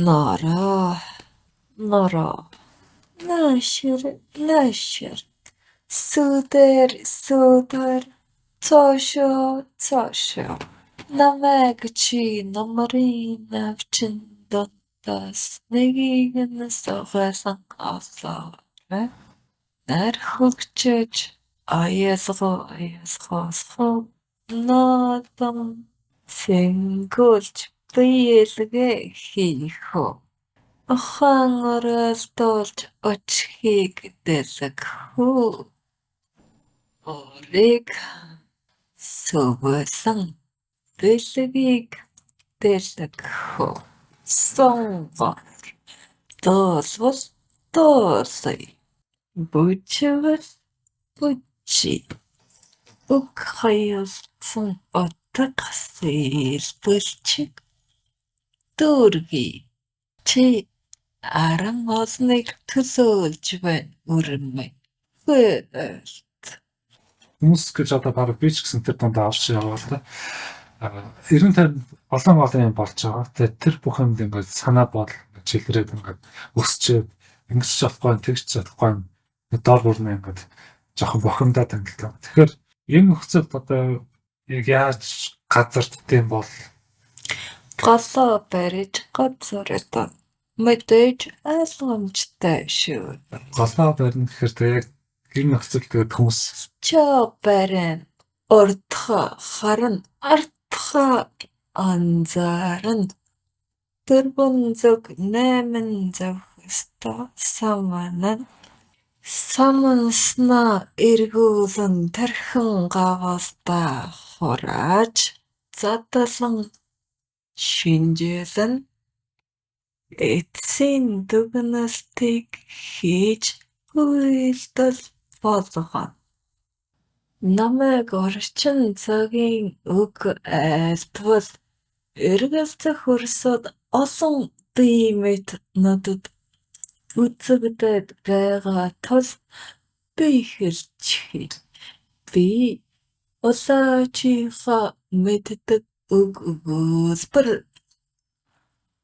Нороо нороо, наашир наашир, сүдэр сүдэр, цоошоо цоошоо. Намайг чи нумрын навчин дундаас нэгийг нь сугайлан олоорой. Нар хөгшөөж аюулгүй аюулгүйсэн наадам цэнгүүлж биелэгээ хийх үү? Ухаан оройтуулж өчхийг дэлгэх үү? Өөрийг сугайлан бэлгийг дэлгэх үү? Сонгоор. Дуулвал дуулъя. Бүживэл бүжийе. Үг хоёулдсан утга сэлбэлж дүүргэе. Чи аран олныг төлөөлж байна өрмөг. Хөөөлт. Хүмүүс гэж одоо баг би ч гэсэн тэр дундаа авч яваа л да. 90 50 олон олон юм болж байгаа. Тэгээд тэр бүх юмд ингээд санаа бодол ингээд чилрээд ингээд өсчээд ингэж ч чадахгүй, тэгж ч чадахгүй доор бүрнэ ингээд жоохон бохимдаад байна л да. Тэгэхээр энэ нөхцөлд одоо яг яаж газарддсан бол Голоо барьж газардана. Мэдээж ойлгомжтой шүү. Голоо барина гэхээр тэг яг энэ нөхцөлд тэгээд хүмүүс Чоо барина. Урдхаа харна, ардхаа анзаарна. Дөрвөн зүг найман завих ёстой саманна. Саманснаа эргүүлэн тархин гавалдаа хурааж, задлан шинжээлнэ. Эцсийн дүгнэлтийг хийж үйлдэл болгоно. Намайг орчин цагийн үг айлдвал эргэлзэх өрсөд олон бие мэт надад үзэгдээд байгаа тул би хэлчихье. Би улаачийнхаа мэддэг үг өгүүлбэр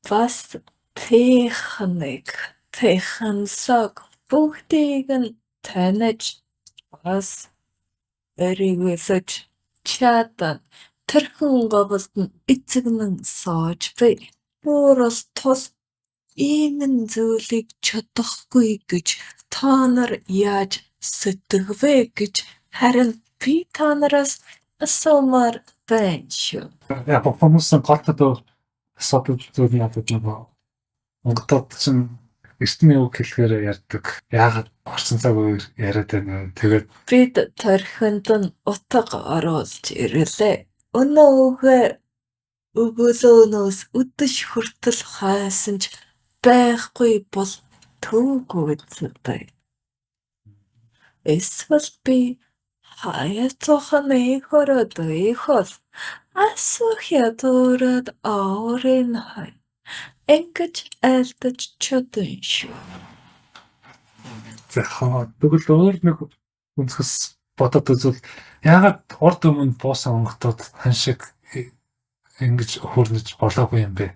бас техник, технологи бүгдийг нь таних бас хэрэглэж чадна. Тархин гавалд нь эцэгнэн сууж буй. Буурал тул ийм зүйлийг чадахгүй гэж та нар яаж сэтгэх вэ гэж харин би та нараас асуумаар байна шүү. Яг хүмүүсийн гол төлөв асуудал зүйл нь одоо нөгөө Монголд чинь эртний үг хэлэхээр ярьдаг. Яагаад орчин цаг үеэр яриад байна вэ? Тэгээд Бид тархинд нь утга оруулж ирлээ. Өнөө үгээр өглөөнөөс үдэш хүртэл хайсан ч байхгүй бол төвөг үз дээ. Эсвэл би хаятухны хородойхол асуух ядуураад аурын хай. Ингэж айлдаж чадна шүү. За тэгвэл өөр нэг өнцгөөс бодоод үзвэл яагаад урд өмнө буусан онготод хан шиг ингэж хөрнөж болоогүй юм бэ?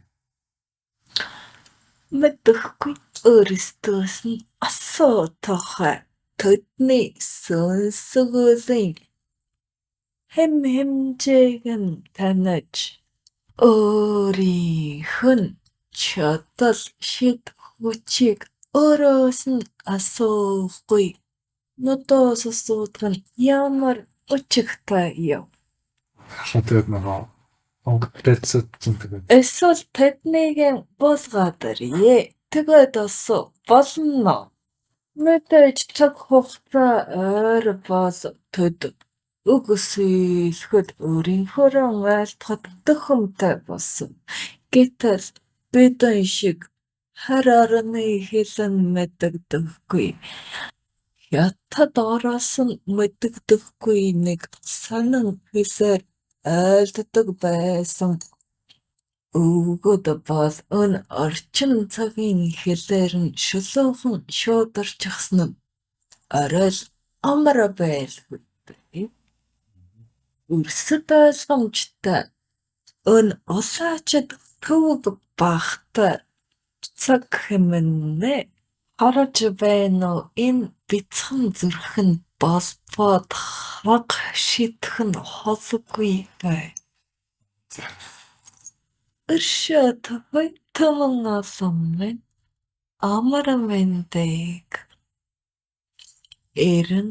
Мэдэхгүй, өөрсдөөс нь асуудах. Тэдний сүнсгүүлийн хэм хэмжээг нь таних, өөрийнх нь чадал шид хүчийг өөрөөс нь асуухгүй надаас асуудаг нь ямар учиртай юм. Яг тэгээд нөгөө онгод дайцууд чинь тэгээд Эсвэл тэднийг нь буулгаад ирье. Тэгээд асуу болно. Мэдээж цаг хугацаа ойр бол тэд үг сөйлөхөд өөрийнхөөрөө айлдахад дөхөмтэй болсон. Гэтэл бидэн шиг хар орны хэл нь мэдэгдэхгүй, Хятад ороос нь мэдэгдэхгүй нэг сонин хэлээр айлддаг байсан. Өвгөд бол энэ орчин цагийн хэлээр нь шулуухан шуударчихсан нь арай л амар байлгүй дээ. Өрсөд ойлгомжтой. Энэ улаачид төвөг багатай Цаг хэмнэ. Харж байна уу, энэ бяцхан зүрх нь болбоод хаг шидэх нь холгүй бай. Өршөөд хүйтэн олон минь амар мэндийг эрен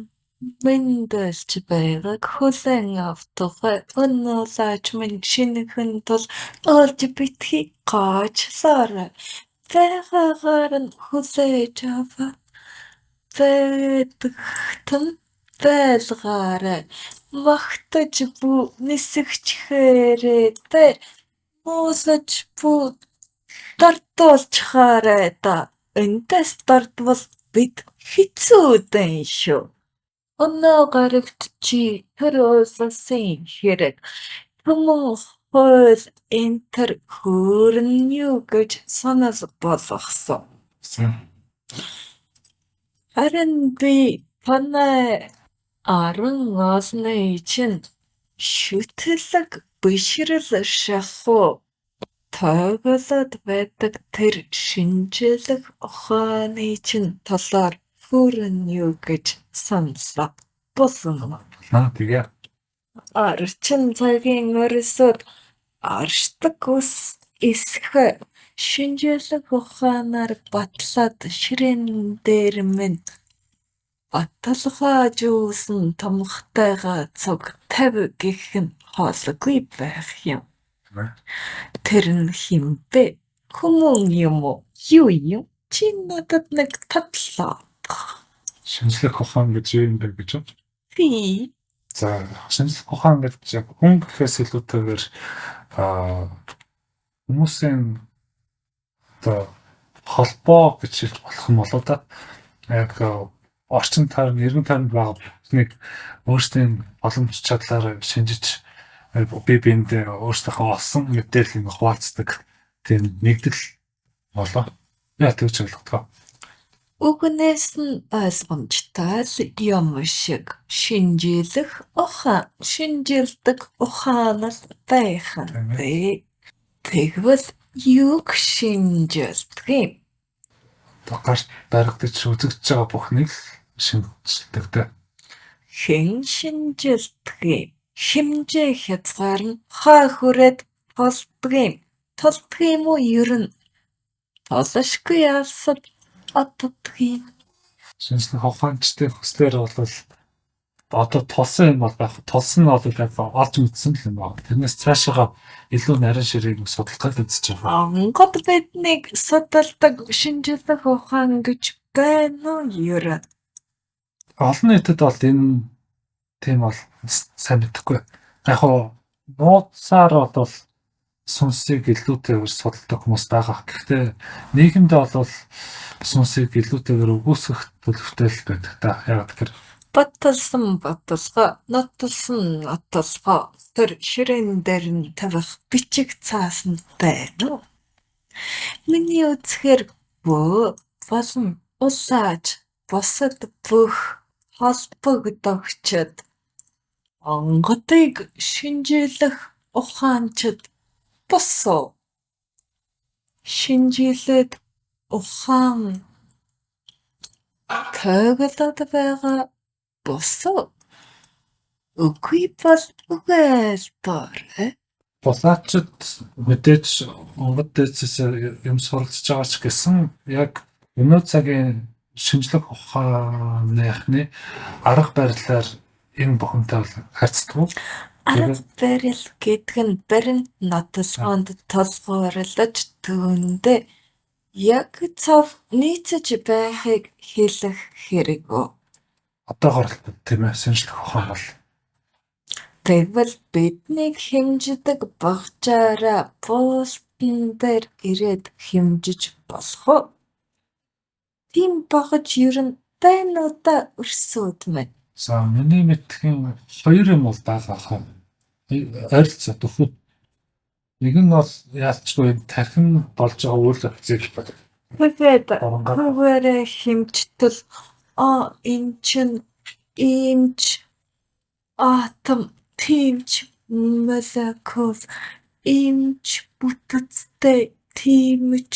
мэндэлж байгааг хүлээн ав тухай өнөө улаач минь шинэхэн тул уйлж битгий гоочлоорой. Байгаагаар нь хүлээж аваад байдагт нь байлгаарай. Магтаж буй нисгэчихээрэй дээ. Муулаж буй дордуулчихаарай даа. Эндээс дордвол бид хэцүүдэн шүү. Өнөө гарагт чи тэр уйлсан хэрэг түмэн хууль энэ тэр хөөрнө юу гэж санал болгосон. Харин би танай арван олны чинь шүтлэг бишрэл шахуу тойголоод байдаг тэр шинжлэх ухааны чинь талаар хөөрнө юу гэж саналаа. Болно уу? Аа тэгье. Орчин цагийн өрсөд оршдог ус эсхэй шинжлэх ухаанаар батлаад ширээн дээр минь баталгаажуулсан томхотойгоо цуг тавь гэх нь холгүй байх юм. Тэр нь хэн бэ? Хүмүүн юм уу? Юу юм? Чи надад нэг татлаадах. Шинжлэх ухаан гэж юу юм бэ гэж үү? Тийм. За, шинжлэх ухаан гэж яг хүн гэхээс илүүтэйгээр хүмүүсийн одоо холбоо гэж хэлж болох юм болоо да. Яг орчин тойрон, эргэн тойронд байгаа бүхнийг өөрсдийн боломж чадлаараа шинжиж бие биендээ өөрсдийнхөө олсон мэдээллийг хуваалцдаг тийм нэгдэл болоо. Яа тэгж ойлгодог. Үгнээс нь ойлгомжтой л юм шиг шинжлэх ухаан, шинжилдэг ухаан л байх нь дээ. Тэгвэл юуг шинжилдэг юм? Одоо гарт баригдаж үзэгдэж байгаа бүхнийг л шинжилдэг дээ. Хэн шинжилдэг юм? Хэмжээ хязгаар нь хаа хүрээд тулдаг юм? Тулдаг юм уу ер нь? Тулашгүй алсад оддог юм. Шинжлэх ухаанчдын хүслээр бол одоо тулсан юм бол байх. Тулсан нь бол яг олж мэдсэн л юм байна. Тэрнээс цаашаага илүү нарийн ширээг судлах гэж үзэж байгаа. Онгод биднийг судалдаг шинжлэх ухаан гэж байна уу ер нь? Олон нийтэд бол энэ тийм бол сайн мэдэхгүй. Яг хуу нууцаар бол сүнсийг илүүтэйгээр судалдаг хүмүүс байгаа. Гэхдээ нийгэмдээ бол сүнсийг илүүтэйгээр үгүйсгэх төлөвтэй л байдаг та. Яг тэгэхээр Баталсан баталгаа, нотолсон нотолгоо тэр ширээн дээр нь тавих бичиг цаас нь байна уу? Миний үзэхээр бөө болон улаач бусад бүх холбогдогчид онгодыг шинжлэх ухаанчид бус уу? Шинжилээд ухаан тойголоод байгаа бус уу? Үгүй бол үгүй л доо. Булаачид мэдээж онгод дээдсээс юм суралцж байгаа ч гэсэн яг өнөө цагийн шинжлэх ухааныхны арга барилаар энэ бүхэнтэй бол харьцдаггүй. Арга барил гэдэг нь баримт нотолгоонд тулгуурлаж түүндээ яг цов нийцэж байхыг хэлэх хэрэг үү? Одоогоор л тийм ээ, шинжлэх ухаан бол. Тэгвэл биднийг хэмждэг багажаараа буултан дээр ирээд хэмжиж болох уу? Тийм багаж ер нь байна уу даа өрсүүд минь? За, миний мэдхийн хоёр юм бол байгаа хаа. Ойролцоо дөхөд. Нэг нь бол яалчгүй тархин болж байгаа үйл явцыг Тэгээд оронгаар хуваараа хэмжтэл энэ чинь иймч атом, тиймч молекул, иймч бүтэцтэй, тиймч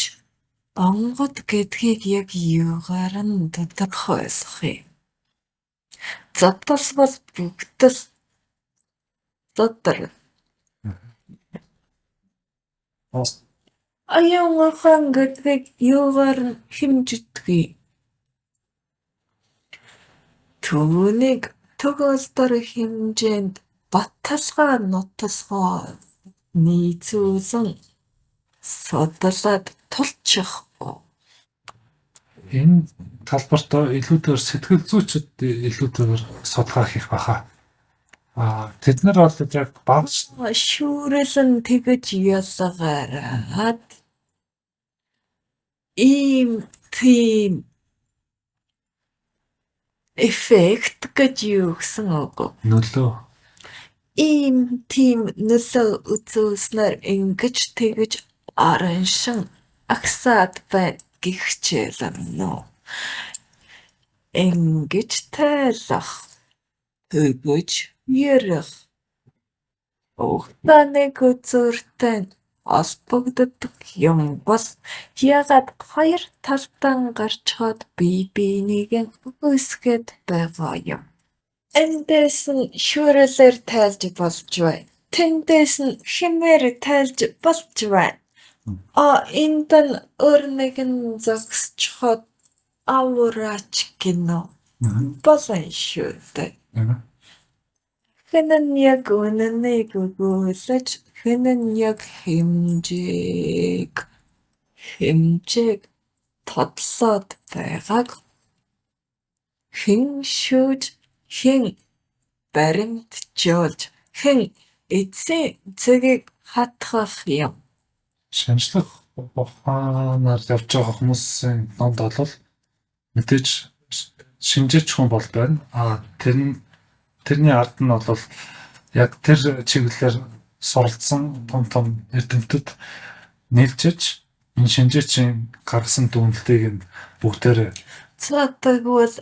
Онгод гэдгийг яг юугаар нь тодорхойлох юм? Задлавал бүгд л задарна. Оюун ухаан гэдгийг юугаар нь хэмждэг юм? Түүнийг тохиолдол хэмжээнд баталгаа нотолгоо нийцүүлэн судлаад тулчих уу? Энэ талбарт илүүтэйгээр сэтгэл зүйчид илүүтэйгээр судалгаа хийх байх аа. Тэд нар бол яг багш Шүүрэл нь тэгж ялгараад ийм тийм эффект гэж юу гэсэн үг вэ? Нөлөө. Ийм тийм нөлөө үзүүлснээр ингэж тэгж араншин агсаад байна гихчээлнэ үү? Ингэж тайлах, тэгж ярих хугацаа нэг үзүүртэй нь холбогддог юм бол яагаад хоёр талдаа гарчхаад бие биенийг нь үгүйсгээд байгаа юм? Эндээс нь шүүрэлээр тайлж болж байна, тэндээс нь хэмээр тайлж болж байна. Энд нь өөр нэгэн зогсчихоод авраач гэнэ үү? Болно шүү дээ. Хэн нь яг үнэнийг өгүүлж, хэн нь яг хэмжээг тодлоод байгааг хэн шүүж, хэн баримтжуулж, хэн эцсийн цэгийг хатгах юм? Шинжлэх ухаанаар явж байгаа хүмүүсийн дунд бол мэдээж шинжээч хүн бол байна. Тэрний ард нь бол яг тэр чиглэлээр суралцсан том том эрдэмтэд нийлжиж энэ шинжээчийн гаргасан дүгнэлтийг нь бүгдээрээ За тэгвэл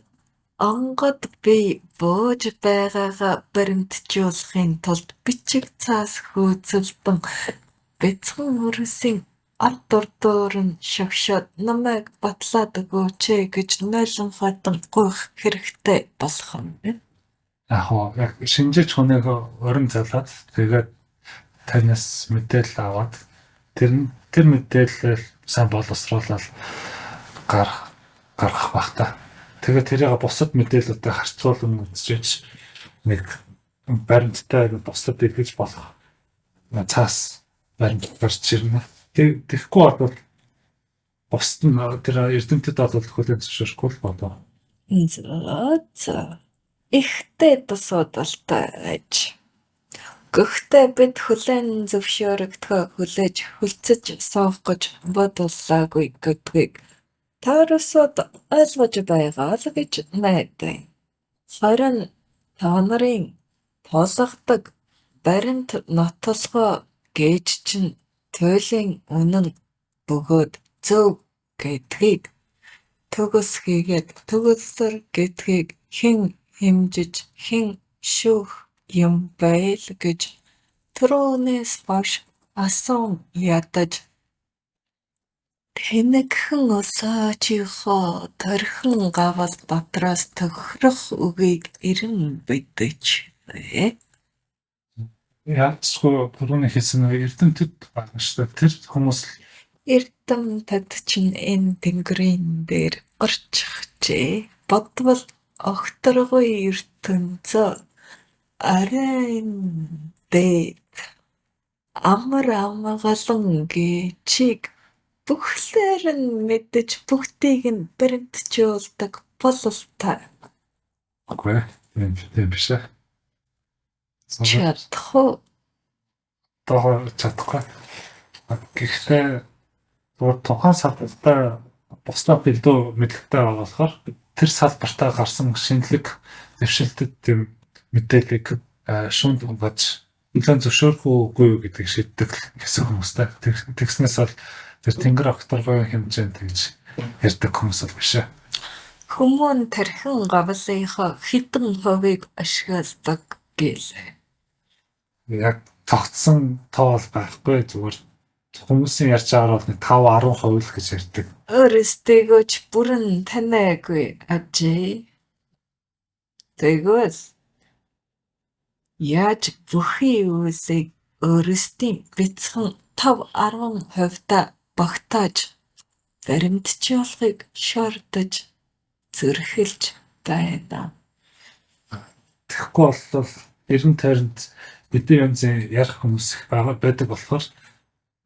онгод бие бууж байгаагаа баримтжуулахын тулд бичиг цаас хөөцөлдөн бяцхан хөрсийн ард урдуур нь шогшоод намайг батлаад өгөөч ээ гэж нойлон хатан гуйх хэрэгтэй болох юм байна. Яг яг шинжээч хүнийг урин залаад тэгээд танаас мэдээлэл аваад тэр мэдээлэл сайн боловсруулаад гаргах бах та. Тэгээд тэрийг бусад мэдээлэлтэй харьцуулан үзэж нэг баримттай бусдад илгэж болох цаас баримт гарч ирнэ. Тэгэхгүй бол бусд нь тэр эрдэмтэд бол хүлээн зөвшөөрөхгүй л болов. За. Ихтэй тусуудалтай аж. Гэхдээ бид хүлээн зөвшөөрөгдөхөө хүлээж хүлцэж суух гэж бодлоогүй гэдгийг та нарууд ойлгож байгаа л гэж найдана. Харин та нарын тулгадаг баримт нотолгоо гэж чинь туйлын үнэн бөгөөд зөв гэдгийг төгс хийгээд төгөлдөр гэдгийг хэн хэмжиж, хэн шүүх юм бэ л гэж түрүүнээс хойш асуун ядаж тэнэгхэн өлоочийнхоо торхин гавал дотроос тохирох үгийг эрэн бидэжлээ. Яалтчгүй түрүүний хэлсэн нэг эрдэмтэд байгаа шүү дээ. Тэр хүмүүс Эрдэмтэд чинь энэ тэнгэрийн дээр орчихжээ. Бодвол огторгуй ертөнцөө арайн дээд амар амгалан гэчийг бүхлээр нь мэдэж бүгдийг нь баримтжуулдаг бололтой. Үгүй ээ. Тийм биш ээ. Чадах уу? Одоо чадахгүй. Гэхдээ тухайн салбартаа бусдаас илүү мэдлэгтэй байгаа болохоор тэр салбартаа гарсан шинэлэг дэвшилтэд тийм мэдээллийг шүүнд унгаж хүлээн зөвшөөрөх үгүй юу гэдгийг шийддэг гэсэн хүмүүстэй. Тэгснээс бол тэр тэнгэр огторгуйн хэмжээнд тэгж ярьдаг хүмүүс бол биш ээ. Хүмүүн тархин гавлынхаа хэдэн хувийг ашигладаг гэлээ. Яг тогтсон тоо бол байхгүй, зүгээр Хүмүүсийн ярьж байгаагаар бол нэг 5 10% л гэж ярьдаг. Өөрсдийгөө ч бүрэн таниагүй ажээ. Тэгвэл яаж бүхий үйлийг өөрсдийн бяцхан 5 10 хувьдаа багтааж баримтжуулахыг шаардаж зэрэглэж байна. Тэгэхгүй бол эргэн тойронд эдийн янзын ярих хүмүүс их байгаа байдаг болохоор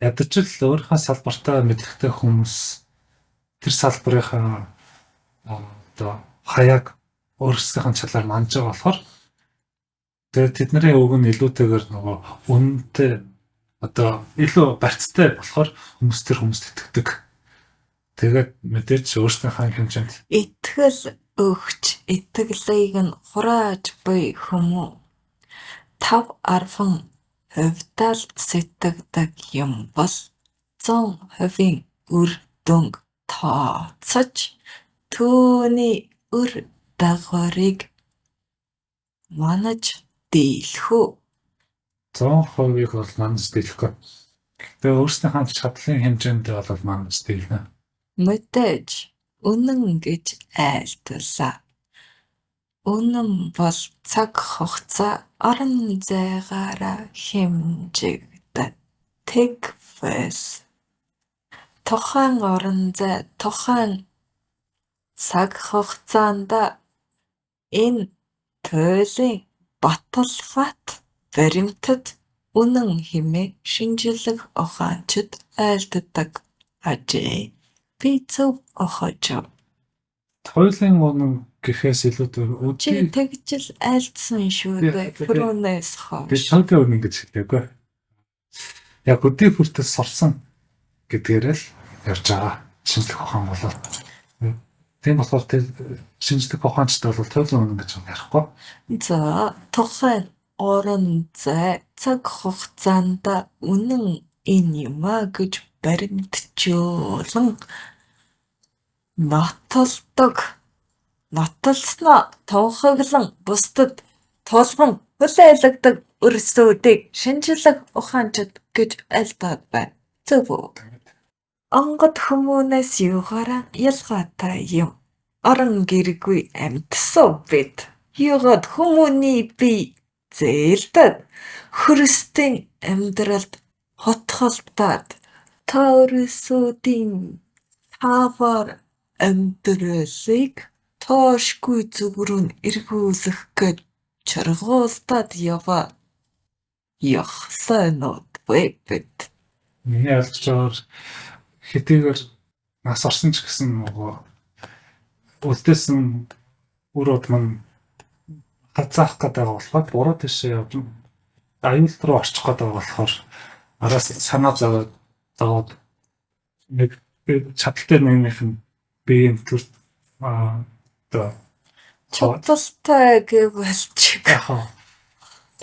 ядаж л өөрийнхөө салбартаа мэдлэгтэй хүмүүс тэр салбарынхаа одоо хаяаг өөрсдийнх нь чадлаар манж байгаа болохоор тэгээд тэдний үг нь илүүтэйгээр нөгөө үнэнтэй одоо илүү барьцтай болохоор хүмүүс тэр хүмүүст итгэдэг. Тэгээд мэдээж өөрсдийнхээ хэмжээнд Итгэл өгч итгэлийг нь хурааж буй хүмүүн 5 10 хувьдаа л сэтгэдэг юм бол 100%-ийн үр дүнг тооцож түүний үр дагаврыг манаж дийлэх үү? 100%-ийг бол манаж дийлэхгүй. Тэгээ өөрсдийнхээ чадлын хэмжээнд бол манаж дийлнэ. Мэдээж үнэн гэж айлтлаа. Үнэн бол цаг хугацаа орон зайгаараа хэмжигдэнэ. Тэгвэл тухайн орон зай тухайн цаг хугацаанд энэ туйлын баталгаат баримтат үнэн хэмээн шинжлэх ухаанчид айлтдаг ажээ. Би зөв ухаж. Туйлын үнэн гэхээс илүүтэй Чи өдий тэгж л айлдсан шүү дээ түрүүнээс би хойш. туйлын үнэн гэж хэлээгүй. Яг өдий хүртэл сурсан гэдгээрээ л явж байгаа. Шинжлэх ухаан бол. Тийм болохоор тэр шинжлэх ухаанчтай бол туйлын үнэн гэж ярихгүй. За, тухайн орон зай цаг хугацаанд үнэн энэ юм аа гэж баримтжуулан нотолдог. Нотолсноо тунхаглан бусдад тулган хүлээлгэдэг өрсүүдийг шинжлэх ухаанчид гэж айлдаад байна. Зөв үү? Онгод хүмүүнээс юугаараа ялгаатай юм? Орон гэргүй амьдсуу бид. Юугаад хүмүүний бие зээлдээд хөрстийн амьдралд хутгалтаад та өрсүүдийн таваар амьдралыг тоошгүй зүг рүү нь эргүүлэх гэж чаргуулдаад яваа ёслойнууд вэ бид. Миний ойлгож байгаагаар хэдийгээр нас орсон ч гэсэн нөгөө үлдээсэн үр удам нь хазаах гэдэг байгаа болохоор буруу тийшээ явж аюул руу орчих гээд байгаа болохоор араас санаа зовоод нэг чадaltaй нэгнийх нь биеийн төр одоо Чадaltaй гэвэл чиг. Яг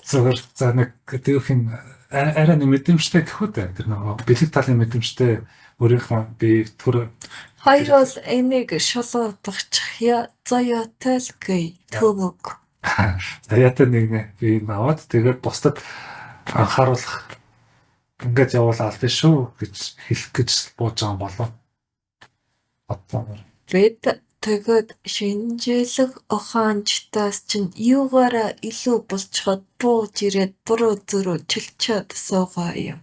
зүгээр за нэг дүүх юм арай нэг мэдрэмжтэй гэх үү дээ. Тэр нөгөө бэлэг талын мэдрэмжтэй өөрийнхөө бие төр Хоёр бол энийг шулуутгачих заяатай л гээ төвөг. Заяатай нэг бие нь аваад тэгээд бусдад анхааруулах ингээд явуул алдсан шүү гэж хэлэх гэж бууж байгаа юм болов. Одоо Бид тэгээд шинжлэх ухаанчдаас чинь юугаараа илүү болцоход бууж ирээд буруу зөрүү чилчээд суугаа юм.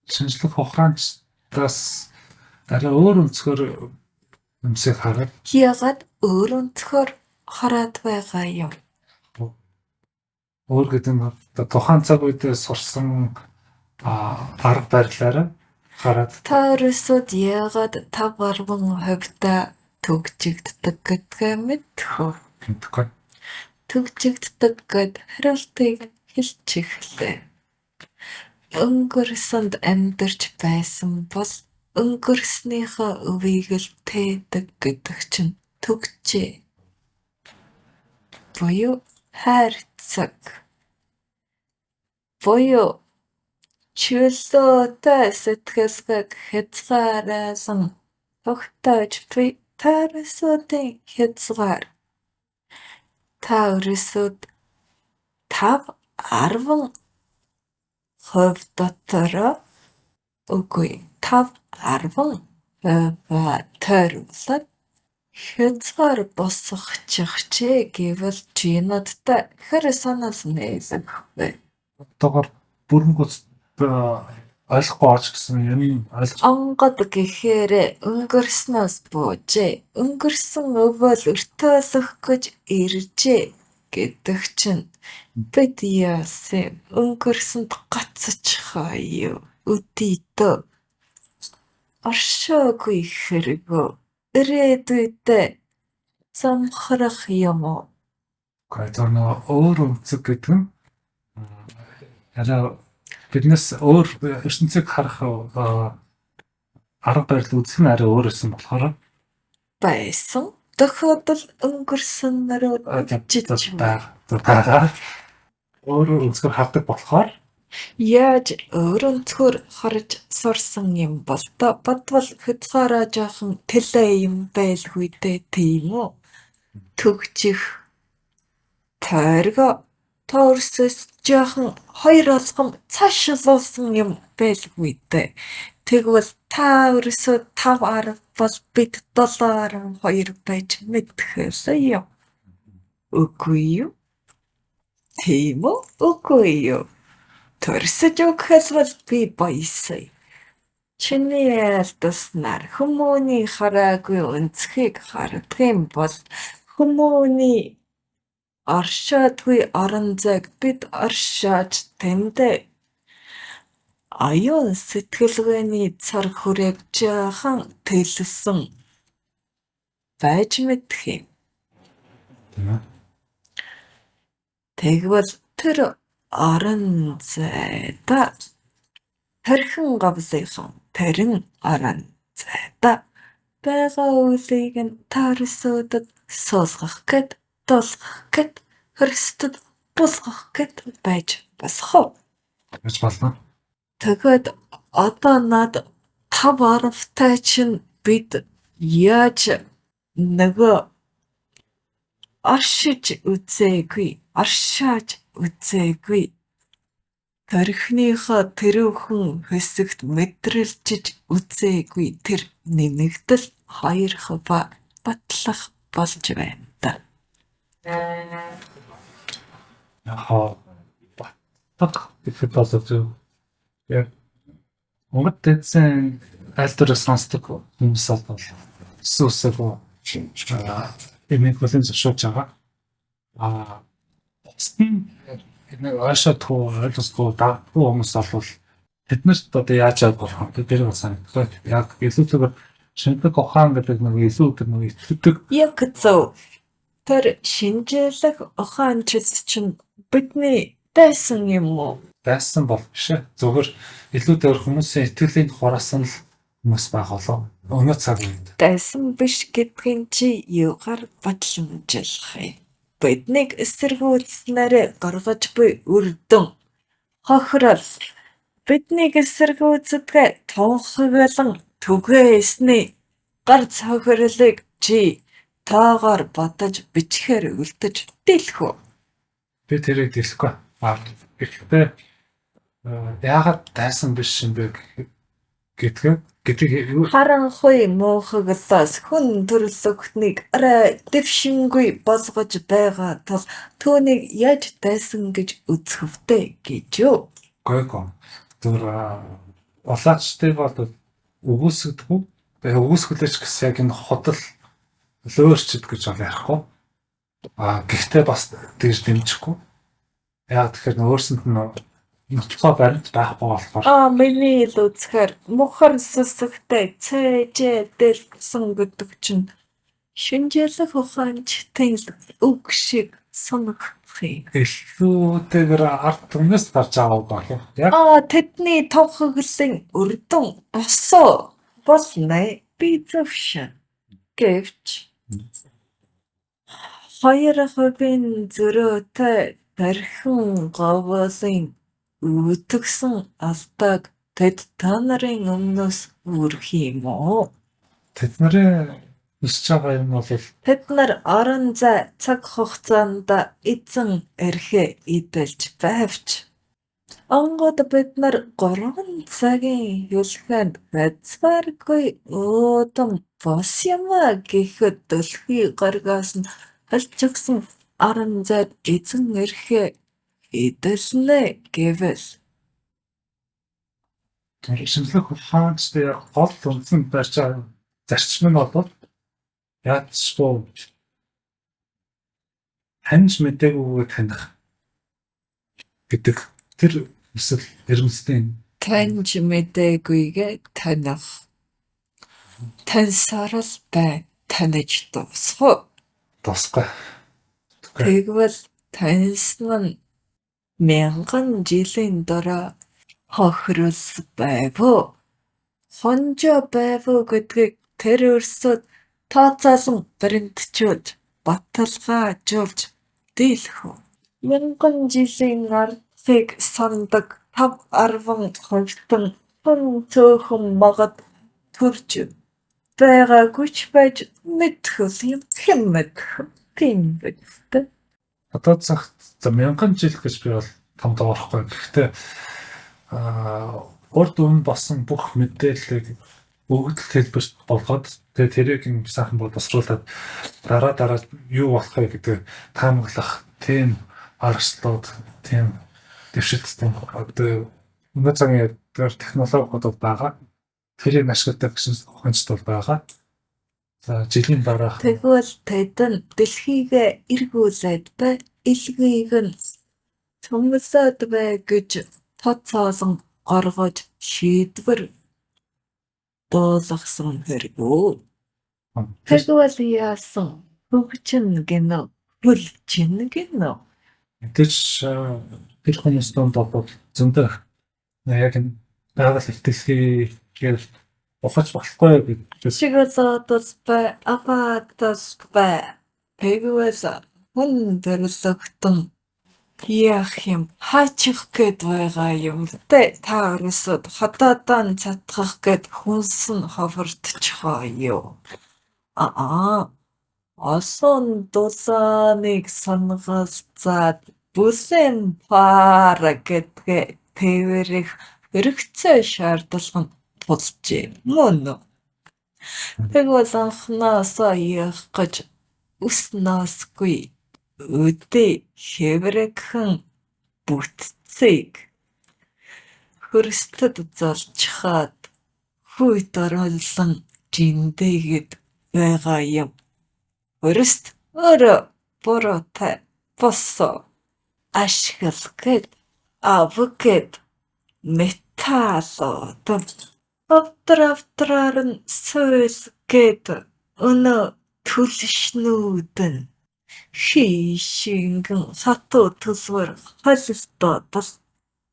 Шинжлэх ухаанчдаас арай өөр өнцгөр юмсыг хараад Яагаад өөр өнцгөр хараад байгаа юм? Өөр гэдэг нь одоо тухайн цаг үед сурсан арга барилаараа хараад Та өрөөсөд яагаад 5 10 хувьдаа түгжигддэг гэдгээ мэдэх үү? Мэдэхгүй. Түгжигддэг гэд хариултыг хэлчихлээ. Өнгөрсөнд амьдарч байсан бол өнгөрснийхөө өвийг л тээдэг гэдэг чинь түгжээ. Буюу хайрцаг. Буюу чөлөөтэй сэтгэлгээг хязгаарлан тогтоож буй та өрөөсүүдийн хязгаар. Та өрөөсүүд 5 10% дотороо Үгүй, 5.5% тойруулаад хязгаар босгочихжээ гэвэл чи надтай хэр санал нийлэх вэ? Одоогоор бүрэн гүйц ойлгохгүй орж гэсэн юм ойлгож Онгод гэхээрээ өнгөрснөөс буужээ. Өнгөрсөн өвөл өртөөлөх гэж иржээ гэдэг чинь бид яасан юм, өнгөрсөнд гоцочихоо юу, өдий дөө. Оршоогүй хэрэг үү, ирээдүйдээ зомхорох юм уу? Үгүй, зөв нөгөө өөр өнцөг гэдэг нь арай биднээс өөр ертөнцийг харах арга барил үзэх нь арай өөр байсан болохоор Байсан тохиолдол өнгөрсөн рүү төвчиж байгаа. Өөр өнцгөр хардаг болохоор Яаж өөр өнцгөр харж сурсан юм бол доо? Бодвол хязгаараа жаахан тэлээ юм байлгүй дээ, тийм үү? Түгжих тойргоо та өөрөөс жаахан хоёр алхам цаашлуулсан юм байлгүй дээ. Тэгвэл та ерөөсөө 5.10 бол бид 7.2 байж мэдэх л юм. Үгүй юу? Тийм үү? Үгүй юу? Төрсөж өгөх бол би баясъя. Чиний айлдаснаар хүмүүний хараагүй өнцгийг хардаг юм бол хүмүүний оршоодгүй орон зайг бид оршоож тэндээ оюун сэтгэлгээний цар хүрээг жаахан тэлсэн байж мэдэх юм. Тийм ээ. Тэгвэл тэр орон зайд тархин говьлынхан тэрэн орон зайд байгаа үйлийг нь та ерөөсөө суулгах гээд дуулгах гээд хөрсдөд буулгах гээд байж болох уу? Байж болно. Тэгээд одоо над 5.10-тай чинь бид яаж нөгөө оршиж үзээгүй, оршааж үзээгүй, тархиныхоо тэрүүхэн хэсэгт мэдрэлжиж үзээгүй тэр нэмэгдэл 2% батлах болж байна даа. Яг батлах гэхэд бол зөв яг Монгол дэдсэн айлдвараа сонсдог хүмүүс бол өссөн үсээгүй эмийг хүлээн зөвшөөрж байгаа. А бусд нь нэг ойшоодгүй, ойлгосгүй, дагдгүй хүмүүс бол тэднэрт одоо яаж яах болох вэ? Тэр бас санагдах. Яг илүүтэйгээр шинжлэх ухаан гэдэг нэг илүү тэр нэг итгэдэг. Яг зөв. Тэр шинжлэх ухаанчид чинь бидний дайсан юм уу? Дайсан бол биш ээ. Зөвхөн илүү дээр хүмүүсийн итгэлийн хураасан л хүмүүс байгаа болов. Өнөө цаг үед. Дайсан биш гэдгийг чи юугаар батламжлах юм? Биднийг эсэргүүцснээр гаргаж буй үр дүн хохирол биднийг эсэргүүцдгээ тунхаглан түгээсний гар цохирлыг чи тоогоор бодож бичгээр үлдэж дийлэх үү? Би тэрийг дийлэхгүй. Гэхдээ яагаад дайсан биш юм бэ гэдгийг юу Харанхуй муухаглаас хүн төрөлхтнийг арай дэвшингүй болгож байгаа тул түүнийг яаж дайсан гэж үзэх вдэ гэж юу? Гойгоо. Зөвхөн улаачдыг бол үгүйсгэдэггүй. Тэгээ үгүйсгэлээч гэсэн яг энэ худал лөөрчд гэж бол ярихгүй. А гэхдээ бас тэгж дэмжихгүй. Яг тэгэхээр өөрсөнд нь нотлохоо баримт байхгүй болохоор. А миний ил үзэхээр мухар сүсэгтэй цээжээ дэлсэн гэдэг чинь шинжлэх ухаанчдын үг шиг санагдах юм. Илүүтэйгээр ард түмнээс гарч байгаа үг болов. Яг А тэдний тунхаглалын үр дүн босоо болно, би зөвшөн. Гэвч 2%-ийн зөрүүтэй тархин говьлын өвтгөсөн алдааг тэд та нарын өмнөөс үүрэх юм уу? Тэд нарын өсөж байгаа юм бол Тэд нар орон зай цаг хугацаанд эзэн эрхээ эдэлж байвч Онгод бид нар 3 цагийн хэлхэнд хязгааргүй уудам бус юм аа гэхэд дэлхий гаригаас нь хальчихсан арын зайд эзэн ирэхээ хэдэлнэ гэвэл. Шинжлэх ухаанч яг гол үндсэн барьж байгаа зарчим нь бол яалтчгүй таньж мэдээгүйгээ таних гэдэг тэр хүсэл эрмэлзлийн Таньж мэдээгүйгээ таних. Таньсаар л байна. Таних дуусах уу? Дуусахгүй. Тэгвэл таньсан нь мянган жилийн дараа хохирол байв уу, хонжоо байв уу гэдгийг тэр өөрсөд тооцоолон баримтжуулж, баталгаажуулж дийлэх үү? Мянган жилийн ардахыг санадаг тав арван хувьтан хүн цөөхөн магад төрж байгаагүй ч байж мэдэх юм, хэн мэдэх вэ? Тийм биз дээ. Одоо цагт за мянган жил гэж би бол том доорохгүй. Гэхдээ урд өмнө болсон бүх мэдээллийг өгөгдөл хэлбэрт болгоод тэгээ тэрийг сайхан боловсруулад дараа дараа юу болох вэ гэдэг таамаглах тийм аргачлалууд, тийм дэвшилттэй одоо өнөө цагийн технологиуд байгаа. Тэрийг ашигладаг шинжлэх ухаанчид бол байгаа. За жилийн дараах Тэгвэл тэд нь дэлхийгээ эргүүлээд бай, элгийг нь цөмсөөд бай гэж тооцоолон гаргаж шийдвэр буулгасан хэрэг үү? Тэгвэл яасан? Хөгжинө гэнэ үү? Хөлжинө гэнэ үү? Мэдээж тэр хүмүүс дунд бол зөндөө яг энэ байгаль их дэлхийгээр ухаж болохгүй гэж Чиглэлд бай, аваатал бай. Тэгвэл хүн төрөлхтөн яах юм? Хаачих гээд байгаа юм бэ? Та өөрөөсөө хадаадаа нь цатгах гээд хүнс нь ховрогдчихоо юу? Аа, олон дулааныг сонголцоод бүлээн пар гэдгээ тээвэрлэх хэрэгцээ шаардлага нь тулжээ, мөн үү? Тэгвэл анхнаасаа яах гэж өс насгүй өдий хэврэхэн бүтцийг хөрсдөд залчихаад хүйтэн оруулан жиндээгээд байгаа юм. Хөрст өөрөө буруутай босоо ашигла гээд ав гээд металлууд авдар авдраар нь суйл гээд өнөө түлшнүүд нь хий шингэн хатуу төлвөр холилдоод л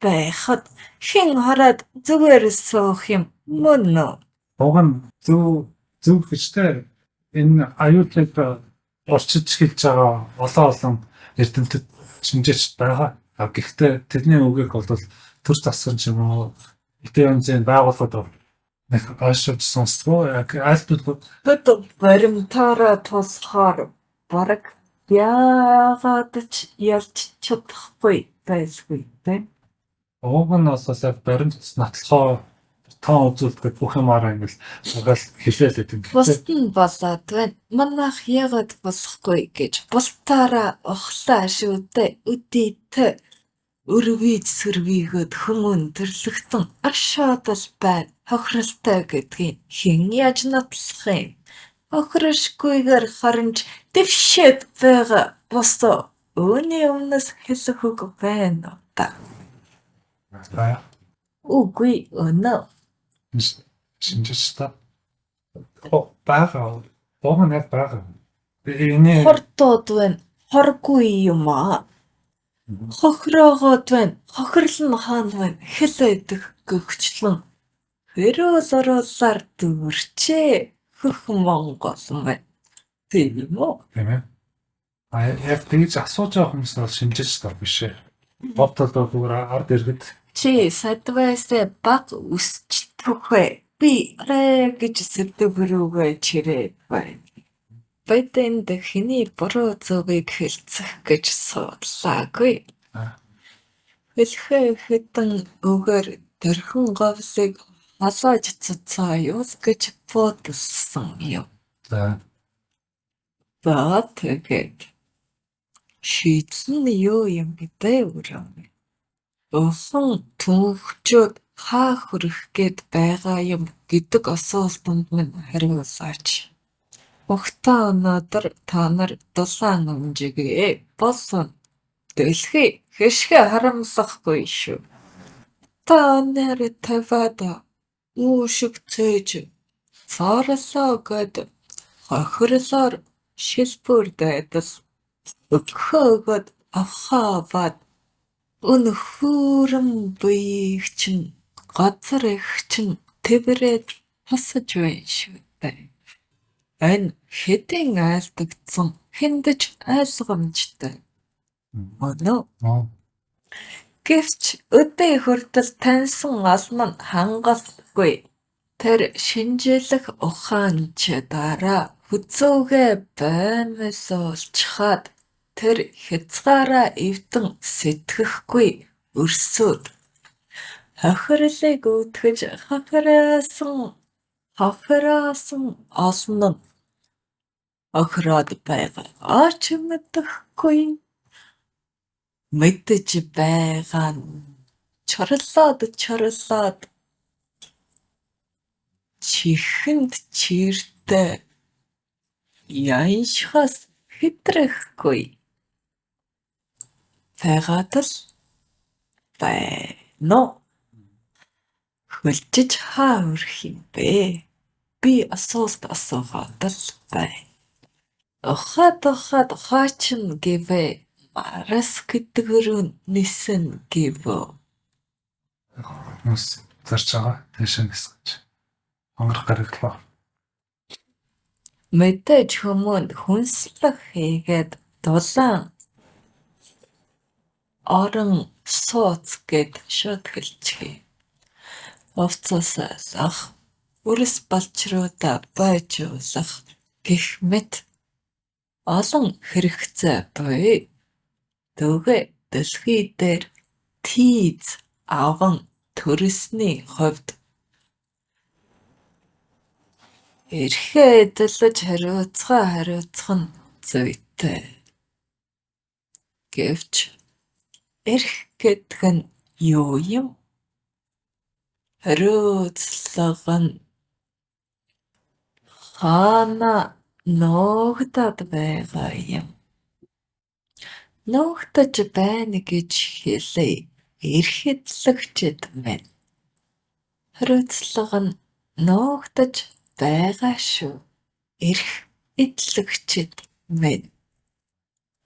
байхад хэн хараад зүгээр суух юм, мөн үү? Уг нь зөв зөв гэжтэй энэ аюулыг урчиж хэлж байгаа олон олон эрдэмтэд шинжээчд байгаа. Гэхдээ тэрний үгийг бол төр засгийн ч юм уу эдийн янзын байгууллагууд нэг ойшиж сонсдгоо. Яг аль төлөв Тэд баримтаараа тулахаар бараг яагаад ч ялж чадахгүй байлгүй дээ. Уг нь бол яг баримт нотлохоо тоон үзүүлдэг бүх юмараа ингээл угаал хэлээл байдаг. Бусд нь болоод байна. Манайх яагаад болохгүй гэж бултаараа ухлаа шүү дээ. Өдийтэй өрвийж сөрвийгөөд хүмүүн төрлөختөн оршоод л байна. Хохиролтой гэдгийг хэн яаж нотлох юм? Хохирошгүйгээр харин ч дэвшээд байгаа босоо үүний өмнөөс хэлэх үг байна уу даа? Үгүй өнөө. Шинжээч та байгаа. Уг нь яг байгаа. Энэ Хордоод байна. Хоргүй юм аа. Хохироогоод байна. Хохирол нь хаана байна? Хэлээдэх гэгчлэн хэрүүл оруулаар дүүрчээ. Хөх Монгол маань. Тийм үү? Тийм ээ. А яг тэгж асууж байгаа хүмүүс бол шинжээч та биш ээ. Боб талд зүгээр ард иргэд. Чи садвайсаа бага өсч түүхээ. Би арай гэж сэдв рүүгээ чирээд байна. Бид энд хэний буруу зөвийг хэлцэх гэж суудлаагүй. Хэлэхээ хэдэн үгээр дөрхин говьлыг халааж цуцаая уу гэж буудалласан юм. За тэгээд шийдэл нь юу юм бэ өрөө минь? Өвсөн түүхчүүд хаа хүрэх гээд байгаа юм гэдэг асуултанд минь хариулаач. Угтаа өнөөдөр та нар дулаан өмжийгээ болно. Дэлхий хөшгөө харамсахгүй шүү. Та нар 50-аад үүшиг цээж цоорлоо гээд хохирлоор шилбүрдээд л өгөхөө өгөөд авахаа аваад энэ хүүрэн буяыг чинь газар эх чинь тэврээд хасаж байна шүү дээ. Энэ хэдийн айлдагдсан хэнд ч ойлгомжтой. Мөн үү? Гэвч өдий хүртэл таньсан олон нь хангалтгүй. Тэр шинжлэх ухаан ч дараа хүзүүгээ боомлуулчихаад тэр хязгаараа эвдэн сэтгэхгүй өрсөөд хохирлыг үүдгэж хохироосон олон нь хохироод байгаагаа ч мэдэхгүй. Мэдэж байгаа нь чорлоод чорлоод чихэнд чиртэй яншихаас хэтрэхгүй байгаад л байна уу? Хөлжиж хаа хүрэх юм бэ? Би асуулт асуугаад л байна. Ухаад ухаад хойч нь гэвээ Марс гэдэг рүү ниснэ гэв үү? Хүмүүс зарж байгаа. Тийшээ нисгэж. Хонгорох гараглаа. Мэдээж хүмүүнд хүнслэх хийгээд дулаан орон сууц гээд шууд хэлчихье. Хувцас айлах, үрэс балчруудаа бойжуулах гэх мэт олон хэрэгцээ буй. Дүүгээ дэлхий дээр тийз авган төрсний хувьд эрхээ эзэлж хариуцгаа хариуцах нь зүйтэй. Гэвч эрх гэдэг нь юу юм? Хариуцлага нь хаана нуугдаад байгаа юм? Нуугдаж байна гэж хэлье эрх эзлэгчид минь. Хариуцлага нь нуугдаж байгаа шүү, эрх эзлэгчид минь.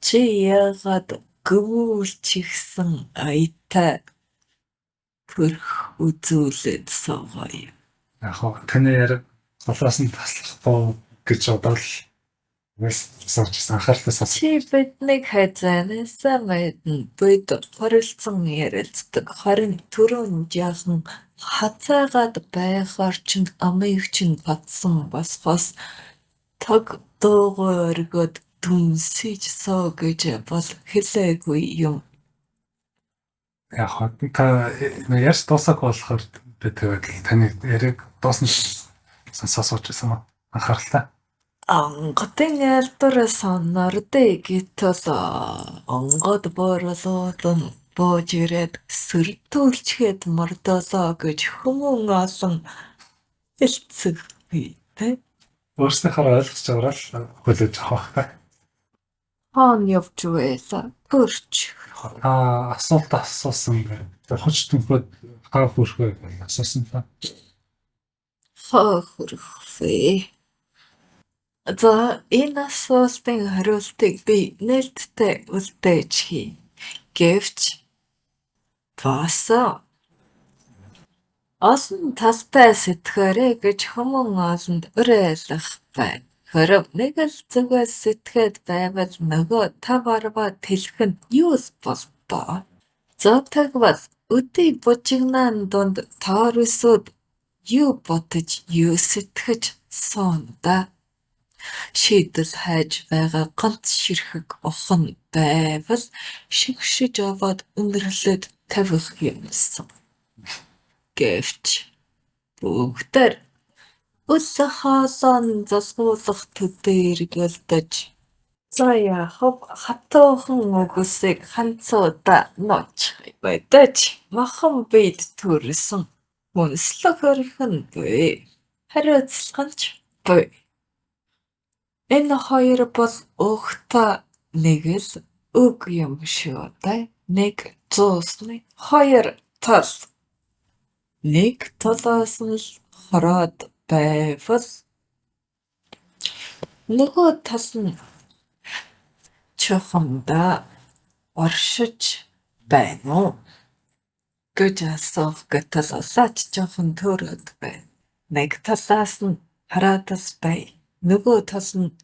Чи яагаад гөвүүлчихсэн аятай пүрх үзүүлээд суугаа юм? Яг таны яриаг голоос нь таслахгүй гэж бодоод л анхааралтай сонсож. Чи биднийг хэзээнээсээ мэднэ. Бид хорилцон ярилцдаг. Харин түрүүн жаахан хазайгаад байхаар чинь амыг чинь татсан босгоос тог дуугүй оргиод дүнсэж суу гэж бол хэлээгүй юм. Яг та ярьж дуусаагүй болохоор би тэгээд таны яриаг дуусна сонсоо сууж байсан юм. Анхааралтай. Онгодын айлдвар сонордъё гэтэл онгод бууруулан бууж ирээд сөрдүүлчихэд мордолоо гэж хүмүүн олон хэлцэхгүй дээ. Өөрснийхөө ойлгож байгаараа л хүлээж авах байх. Хаана явж байлаа? Төрч. Та асуулт асуусан хож түнхүүд хаа хүрэх вэ гэж асуусан та. Хаа хүрэх вэ? За энэ асуултын хариултыг би нээлттэй үлдээж хий. Гэвч бас олон талтай сэтгээрэй гэж хүмүүн олонд уриалах байна. Хэрэв нэг л зүгээс сэтгээд байвал нөгөө тав арваа тэлэх нь юу л болдоо. За тэгвэл өдий бужигнаан дунд тоорисууд юу бодож, юу сэтгэж сууна даа? Шийдэл хайж байгаа ганц ширхэг ухан байвал шигшиж аваад үнэрлээд Тавих юмсан. Гэвч бүгдээр үл хоолой нь залгуулах төдий эргэлдэж, "За яах вэ, хатуухан үгсийг ганцуудаа нуучихъя. Мэдээж махан биед төрсөн хүнслэх эрх нь бий, хариуцлага нь ч бий. Энэ хоёр бол угтаа нэг л үг юм шүү дээ. Нэг зуусны хоёр тал. Нэг талаас нь л хараад байвал нөгөө тал нь чухамдаа оршиж байна уу гэж асуух гэтэл улаач жоохон төөрөөд байна. Нэг талаас нь хараад л бай. Нөгөө тал нь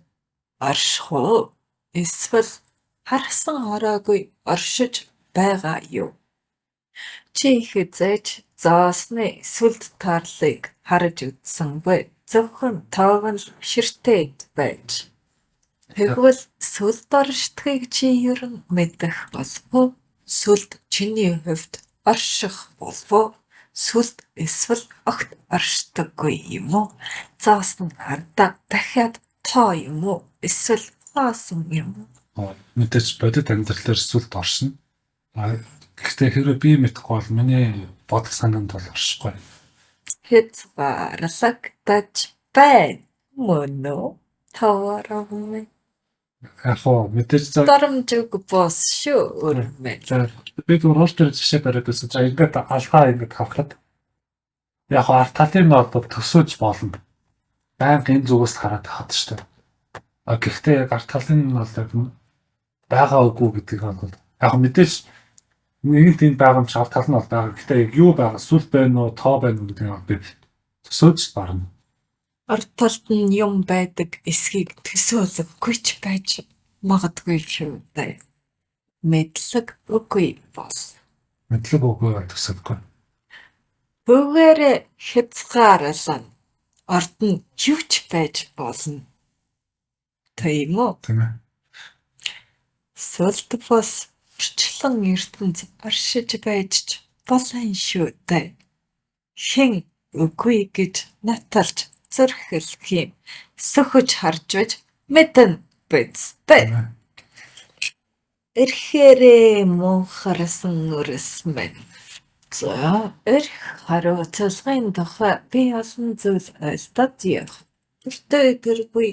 орших уу? Эсвэл харсан хараагүй оршиж байгаа юу? Чи хэзээ ч зоосны сүлд таарлыг харж үзсэнгүй. Зөвхөн тоог нь л ширтээд байж. Тэгвэл сүлд оршдогыг чи ер нь мэдэх болов уу? Сүлд чиний хувьд орших болов уу? Сүлд эсвэл огт оршдоггүй юм уу? Зоос нь ардаа дахиад тоо юм уу? Эсвэл хоосон юм уу? Мэдээж бодит амьдралаар сүлд оршино. Гэхдээ хэрвээ би мэдэхгүй бол миний бодол санаанд бол оршихгүй. Хязгаарлагдаж байна мөн үү? Товаров минь. Яг уу мэдээж за Дарамж үг бос шүү өрмөн. За би зүгээр уул дээр жишээ бариад байсан. За ингээд алгаа ингээд харахад яг уу ард талын нь бол төсөөж болно. Байнга энэ зүгээс хараад хаад шүү дээ. А гэхдээ яг ард талын нь бол яг байгаа үгүй гэдгийг бол яг мэдээж нэг тийм байгаа юм чи ард тал нь бол байгаа. Гэхдээ яг юу байгаа сүл байна уу, тоо байна уу гэдгийг бол би төсөөж барна. Ард талд нь юм байдаг эсэхийг төсөөлөхгүй ч байж магадгүй шүү дээ. Мэдлэг үгүй бол. Мэдлэг үгүй бол төсөөлөхгүй. Бөгөөрөө хязгаарлана. Ард нь юу ч байж болно. Тийм үү? Тийм ээ. Сүлд бус орчлон ертөнц оршиж байж ч болно шүү дээ. Хэн үгүй гэж наталж зүрхлэх юм сөхөж харж байж мэднэ биз дээ. Тийм ээ. Эрхээрээ мунхарсан өрс минь. За эрх хариуцлагын тухай би олон зүйл ойлдод явах. Тэртээ тэргүй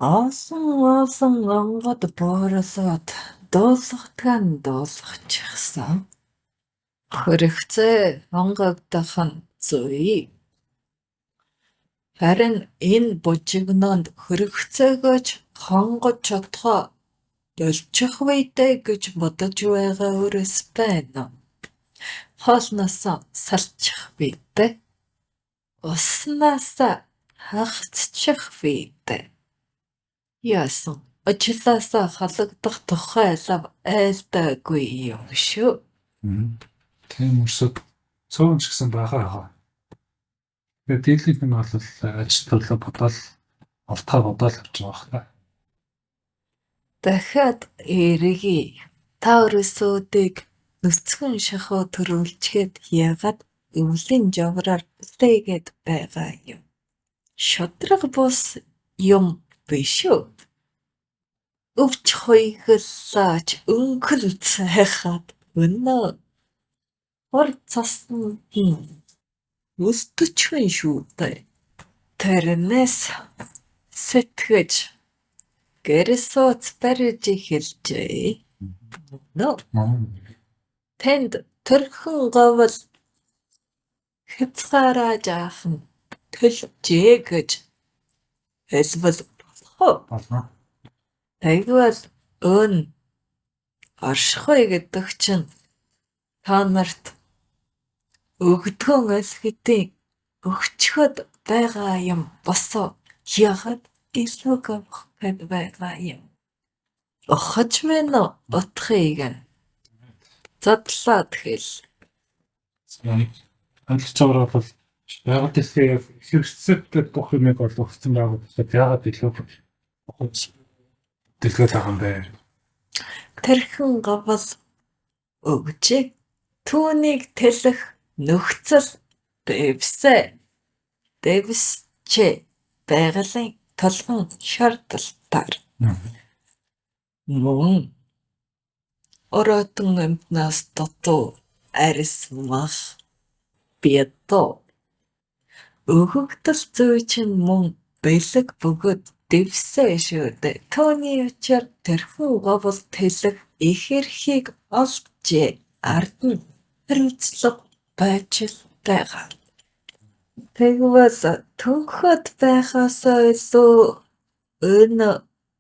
олон олон онгод буурлаад дуулгадаг нь дуулгачихсан. Хөрөгцөө хонгогдох нь зүй. Харин энэ бужигнаанд хөрөгцөөгөө ч хонгож чадахаа больчих вэ дээ гэж бодож байгаа өрс байна. Хоолноосоо салчих вэ дээ. Уснаасаа хагацчих вэ дээ. Яасан ажлаасаа халагдах тухай лав айлдаагүй юм шүү. Тийм өрсөд цөөн ч гэсэн байгаа хаа. Тэгээд дийлэнх нь бол ажил төлөө бодоол уртаа бодоол явж байгаа хэрэг. Дахиад эргэе. Та өрсүүдийг нүцгэн шахуу төрүүлчихэд яагаад өвлийн жавраар үлдээгээд байгаа юм? Шударга бус юм биш үү? Өвч хуйгаллаа ч өнгөн цайхаад өнөө хур цасанд нь өлдөчихөн шүү дээ. Тэрнээс сэтгэж гэр сууц барьж эхэлжээ. Мөн үү? Танд төрхөн говьл хязгаараа жаахан төлжээ гэж хэлбэл болох уу? Болно. Тэгвэл өн оршихгүй гэдэг чинь та нарт өгдгөн аль хэдийн өгчхөд байгаа юм босоо яагаад илүү авах гээд байгаа юм? Ухаж минь утгыг нь задлаад хэл. Ойлгож байгаагаар бол байгаль дэлхийн хэрэгцээтэй бүх юмыг бол өгсөн байгууллагад яагаад илүү ухаж дэлгээд байгаа юм бэ? Тэрхэн говьл өгчээ. Түүнийг тэлэх нөхцөл дэвсээ дэвсжээ байгалийн тулгын шаардалтаар. Мөн оройтон амьтнаас дутуу арьс, мах, бядуу. Өгөгдөл зүй чинь мөн бэлэг бөгөөд дэвсээ шүү дээ. Түүний учир тэрхүү говол тэлэх эх эрхийг олжээ. Ард нь хариуцлага байж л байгаа. Тэгвэл төнхөд байхаасаа илүү энэ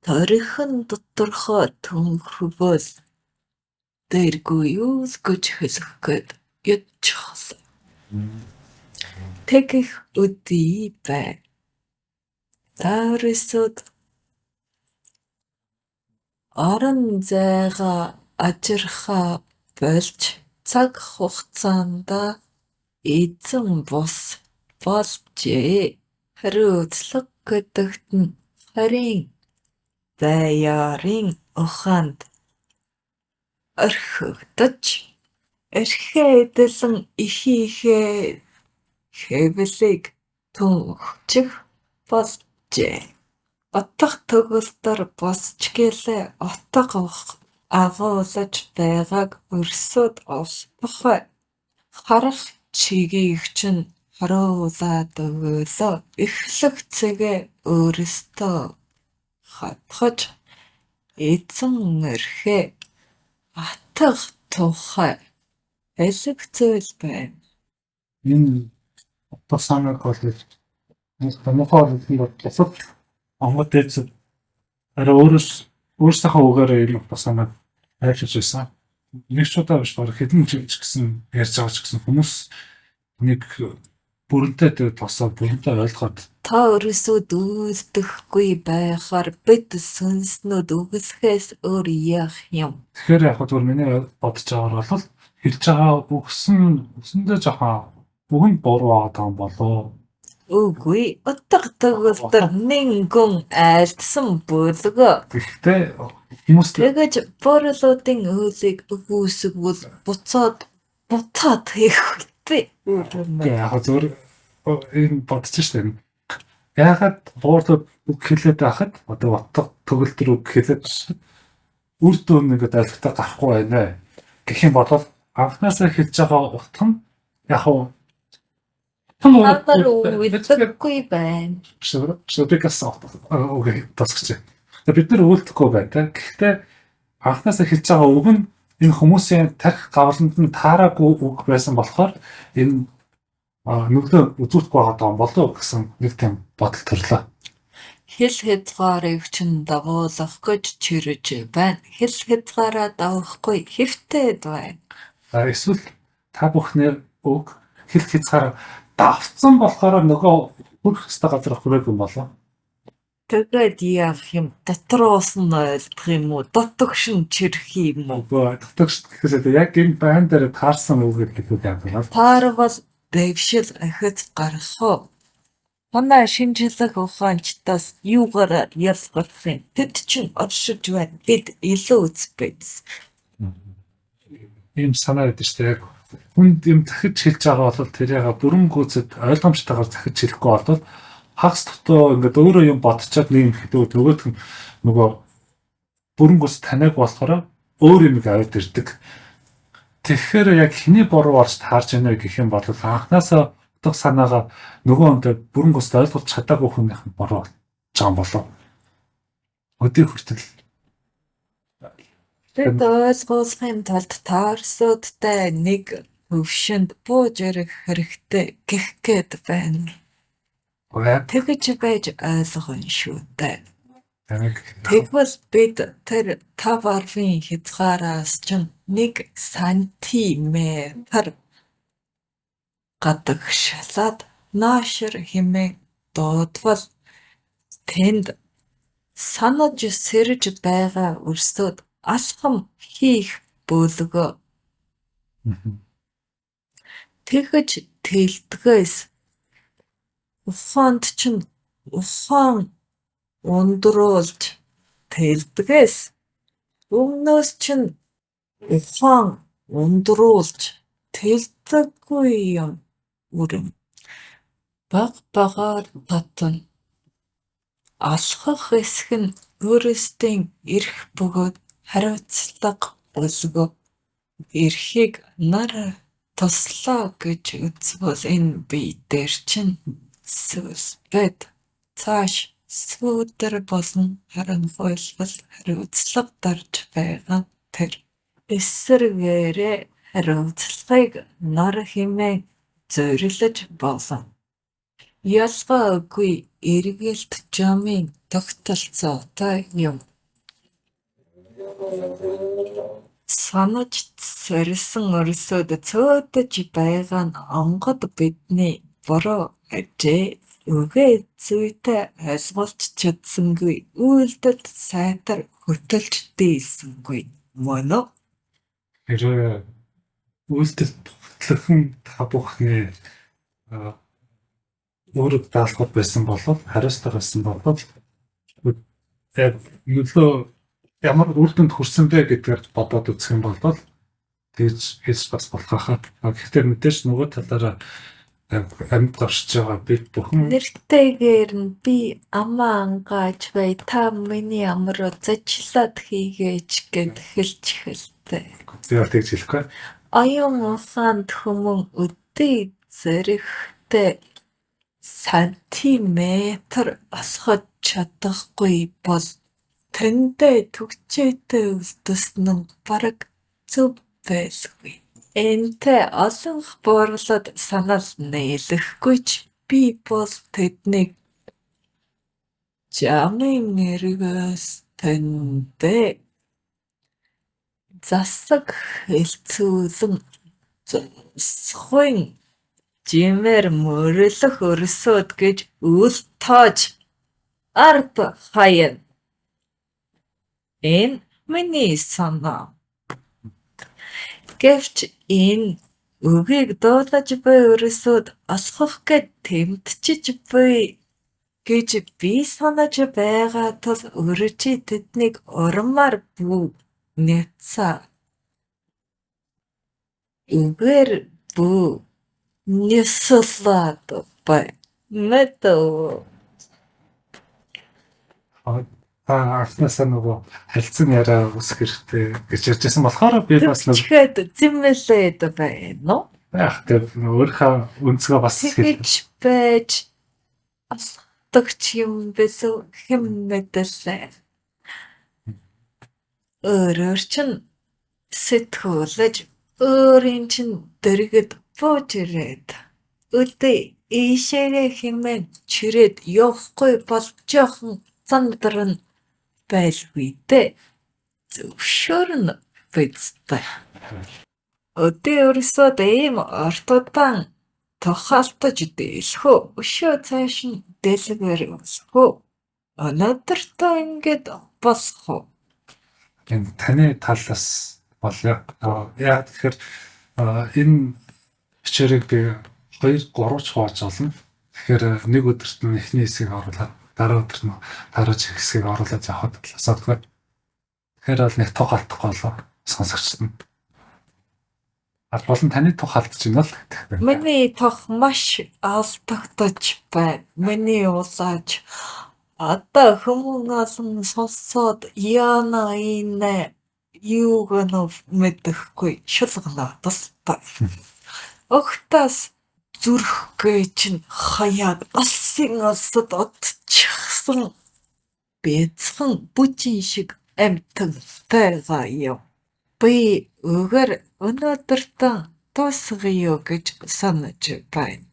торхин доторхоо төнхвөл дээргүй юу л гэж хэлэх гээд ядчихлаа. Тэгэх өдий байна. Та ерөөсөө орон зайгаа ажирхаа больж цаг хугацаанд эзэн бус болжээ. Хариуцлага гэдэгт нь харин даяарын ухаанд орхигдож, эрхээ эдлэн эхийнхээ хэвлэлийг төнхчих болжээ. Утга төгөлдөр босч гэлээ утга агуулаж байгааг өрсөд олдохгүй. Харах чигийг чинь харуулаад өгөөлөө. Эхлэх цэгээ өөрөөсөө хатгаж эзэн эрхээ атга тухай хэлэх зүйл байна. Энэ утга санааг бол муухай бол бусад онгод дээдсэд арай өөрсдийнхөө үгээрээ энэ утга санааг айлчилж байсан. Нэг ч удаа биш, бараг хэдэн жил ч гэсэн ярьж байгаа ч гэсэн хүмүүс нэг бүрэнтэй тэр тосоо бүрэнтэй ойлгоод Та ерөөсөө дүүлдэхгүй байхаар бид сүнснүүд үгэлэхээс өөр яах юм. Тэгэхээр яг зүгээр миний бодож байгаагаар бол хэлж байгаа үгсэн үгсэндээ жоохон үг нь буруу байгаа юм болов. Үгүй, утга төгөлдөр нэнгүн айлдсан бөлгөө. Гэхдээ хүмүүс Тэгэж борлуудын хөлийг үгүйсгвэл буцаад буцаад хийх үгүй. Яг зөвөр энэ бодож штэ. Яагаад буурлууд үг хэлээд байхад одоо утга төгөлдөр үг хэлээд үр дүн ингээд ойлгохтой гарахгүй байна вэ гэх юм бол анхнаасаа хэлж байгаа утга нь яг хуу Та нар үлдэхгүй байна. Шүбигас үг тасгч. Бид нар үлдэхгүй байна та. Гэхдээ анхнаасаа хэлж байгаа үг нь энэ хүмүүсийн тарих гавланд нь таараагүй үг байсан болохоор энэ нүглөө үзүүлэхгүй байгаа юм болов гэсэн нэг тийм бодол төрлөө. Хил хязгаарыг чинь дагуулах гэж чирэж байна. Хил хязгаараа дагахгүй хэвтээд байна. Эсвэл та бүхний үг хил хязгаар давцсан болохоор нөгөө хүрэх ёстой газар хүрээгүй юм болов. Тэгээд яах юм? Дотроос нь ойлгох юм уу? Дотогш нь чирэх юм уу? Үгүй, дотогш гэхээс яг энэ байн дээр таарсан үг гэдэг юм байна. Таарвал дэвшил ахиц гарах уу? Манай шинжлэх ухаанчдаас юугаар ялгарх юм? Тэд чинь оршиж байна. Бид илүү биз. Ийм санаа байдаг шүү дээ. Яг хүнд юм захиж хэлж байгаа бол тэрийг бүрэн гүйцэд ойлгомжтойгоор захиж хэлэхгүй бол хагас дутуу ингээд өөрөө юм бодчоод нэг юм хэлдэг, нөгөөх нь нөгөө бүрэн гүйц таниаг болохоор өөр юм аваад ирдэг. Тэгэхээр яг хэний буруу болж таарж байна вэ гэх юм бол анхнаасаа утга санаагаа нөгөө хүнтэй бүрэн гүйцэд ойлгуулж чадаагүй хүнийх нь буруу болж байгаа юм болов. Өдий хүртэл Тэд ойлгуулахын тулд таарсуудтай нэг төвшинд бууж ярих хэрэгтэй гэх гээд байна. Тэгж байж ойлгоно шүү дээ. Тэгвэл бид тэр 5 арвын хязгаараас чинь нэг сантиметр гадагшлаад наашир хэмээн дуудвал тэнд санаж сэрж байгаа өрсөд алхам хийх бөлгөө. Тэгж тэлдгээс ухаанд чинь ухаан ундруулж тэлдгээс өмнөөс чинь ухаан ундруулж Тэлдэггүй юм бүрэн бага багаар татна. Алхах хэсэг нь өөрсдийн эрх бөгөөд хариуцлага өлгөө. Эрхийг нар тослоо гэж үзвэл энэ бие дээр чинь сүлбэд цааш сүүдэр болон харанхуйлал хариуцлага дарж байгаа нь тэр. Эсрэгээрээ хариуцлагыг нар хэмээн зориулж болно. Ялгаагүй эргэлт замын тогтолцоотой юм. Санаж сорьсон өрсөд цөөдөж байгаа нь онгод бидний буруу ажээ. Үгээ зүйтэй ойлгуулж чадсангүй, үйлдэлд сайтар хөтөлж дийлсэнгүй мөн үү? Хэрвээ үйлдэл хөтлөх нь та бүхний үүрэг даалгавар байсан бол хариуцлага байсан бол яг нөлөө ямар үр дүнд хүрсэн бэ гэдгээр бодоод үзэх юм бол тэгж хэлж бас болох хаа. Гэхдээ мэдээж нөгөө талаараа амьд оршиж байгаа бид бүхэн Нэртэйгээр нь би амаа ангааж бай, та миний ам руу зожлоод хийгээч гээд хэлж эхэлдэг. Би бол тэгж хэлэхгүй. Оюун ухаанд хүмүүн өдий зэрэгтэй сантиметр алхаж чадахгүй бол тэндээ түгжээтэй үлдсэн нь бараг зөв байлгүй. Энэтэй олонх буурлаад санал нийлэхгүй ч би бол тэднийг замын эргээс тэндээ засаг хэлцүүлэн зонсгойн жимээр мөрлөх өрсөөд гэж үл тоож ард хаяна. Энэ миний санаа. Гэвч энэ үгийг дуулаж буй өрсөөд алхах гээд тэмтчиж буй гэж би санаж байгаа тул өржий тэднийг урмаар бүү няцаа. Үгээр бүү нясалаад бай. Мэдв. Та анхнаасаа нөгөө харилцан яриа үүсгэх хэрэгтэй гэж ярьжсэн болохоор би бас нэг Тэгэхэд зэмлээд байна уу? Яг тэр өөрийнхөө өнцгөө бас хэлж байж алхдаг ч юм билүү хэм мэдэлээ. Өөрөөр чинь сэтгүүлэж өөрийн чинь дэргэд бууж ирээд өдий ийшээгээ хэмээн чирээд явахгүй бол жоохон зандран байлгүй дээ. Зөвшөөрнө биз дээ. Өдий өрсөд ийм орт удаан тухалтаж дийлэх үү? Өшөө цааш нь дэлгэрүүлэх үү? Өнөөдөртөө ингээд болох уу? Энэ таны талаас болъё. Яа тэгэхээр энэ хичээлийг би 2 3 ч хувааж олно. Тэгэхээр нэг өдөрт нь эхний хэсгийг оруулаад дараа өдөрт нь дараагийн хэсгийг оруулаад явахад асуудалгүй. Тэгэхээр бол нэг тух алдахгүй болоо сонсогчд нь. Болон таны тух алдаж байна л гэдэг. Миний тух маш алдагдаж байна. Миний улааж одоо хүмүүн олон сонсоод яана инэ юуг нь мэдэхгүй шулганаад л та. Огтаас зүрх гэж нь хаяад алсын алсад одчихсан бяцхан бүжин шиг амьтантай юм. Би үгээр өнөөдөртөө дуусгая гэж санаж байна.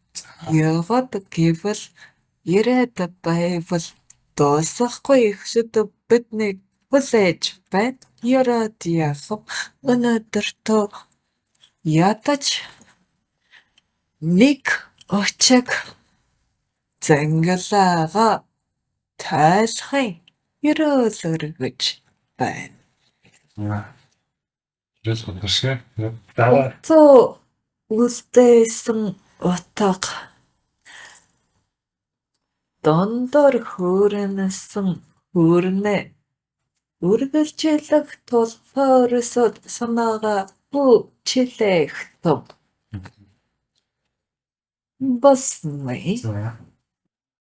Яагаад гэвэл яриад байвал дуусахгүй ихэд биднийг хүлээж байна. Яриад яах вэ? Өнөөдөртөө ядаж нэг өчиг зангилаагаа тайлахын ерөөл өргөж байна. Утуу үлдээсэн утга дундуур хөөрнөсөн хөөрнөө үргэлжлэх тул та өрсөд санаагаа бүү чилээх тун. Болсон. За.